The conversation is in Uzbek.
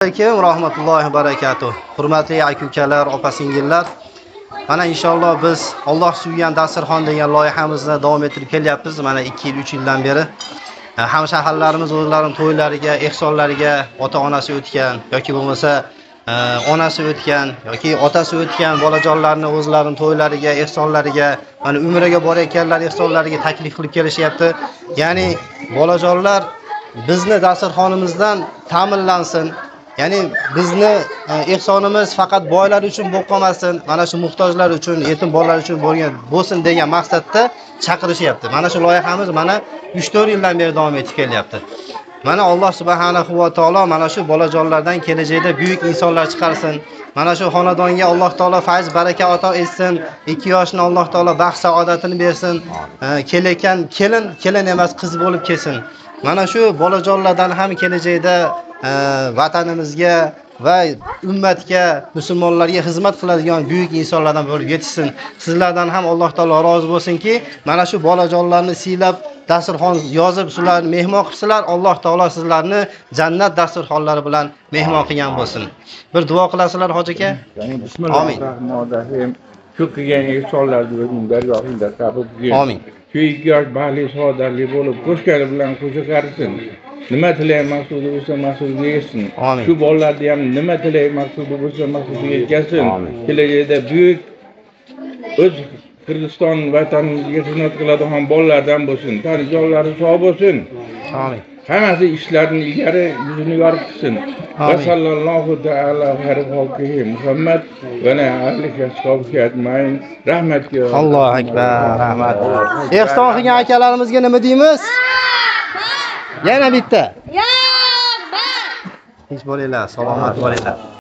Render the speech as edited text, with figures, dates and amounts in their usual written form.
Alaykum rahmatullohi va barakatuh. Hurmatli aka ukalar, opa singillar. Mana inshaalloh biz Alloh suygan dasturxon degan loyihamizni davom ettirib kelyapmiz. Mana 2 yil, 3 yildan beri hamshaharlarimiz o'zlarining to'ylariga, ehsonlariga ota-onasi o'tgan yoki bo'lmasa onasi o'tgan yoki otasi o'tgan bolajonlarni o'zlarining to'ylariga, ehsonlariga, mana umraga borayotganlar ehsonlariga taklif qilib kelishyapti. Ya'ni bolajonlar bizni dasturxonimizdan ta'minlansin. Ya'ni bizni ehsonimiz faqat boylar uchun bo'lib qolmasin, mana shu muhtojlar uchun, yetim bolalar uchun bo'lgan bo'lsin degan maqsadda chaqirishyapti. Mana shu loyihamiz mana 3-4 yildan beri davom etib kelyapti. Mana Alloh subhanahu va taolo mana shu bolajonlardan kelajakda buyuk insonlar chiqarsin. Mana shu xonadonga Alloh taolo fayz baraka ato etsin. Ikki yoshni Alloh taolo baxt saodatini bersin. Kelayotgan kelin kelin emas, qiz bo'lib kelsin. Mana shu bolajonlardan ham kelajakda vatanimizga va ummatga, musulmonlarga xizmat qiladigan buyuk insonlardan bo'lib yetishsin. Sizlardan ham Alloh taolo rozi bo'lsinki, mana shu bolajonlarni siylab dasturxon yozib, sizlarni mehmon qilibsizlar. Alloh taolo sizlarni jannat dasturxonlari bilan mehmon qilgan bo'lsin. Bir duo qilasizlar, hoji aka? Bismillahirrohmanirrohim. Shu qilgan ehsonlarni o'zing dargohingda qabul qilgin. Amin. Shu ikki yosh baxtli saodatli bo'lib, qo'shgani bilan qo'sha qarisin. Nima tilak maqsudi bo'lsa maqsudiga yetsin. Amin. Shu bolalarni ham nima tilak maqsudi bo'lsa maqsudiga yetkazsin. Kelajakda buyuk o'z Qirg'iziston vatanimizga xizmat qiladigan bolalardan bo'lsin. Tani jonlari sog' bo'lsin. Amin. Hammasi ishlarini ilgari yuzini yorug' qilsin. Va Amin. Sallallohu taala xayri xalqihi Muhammad va ala alihi ashabihi ajmain. Rahmatga. Allohu akbar, rahmat. Ehson qilgan akalarimizga nima deymiz? Yana bitta. Tinch bo'linglar, salomat bo'linglar.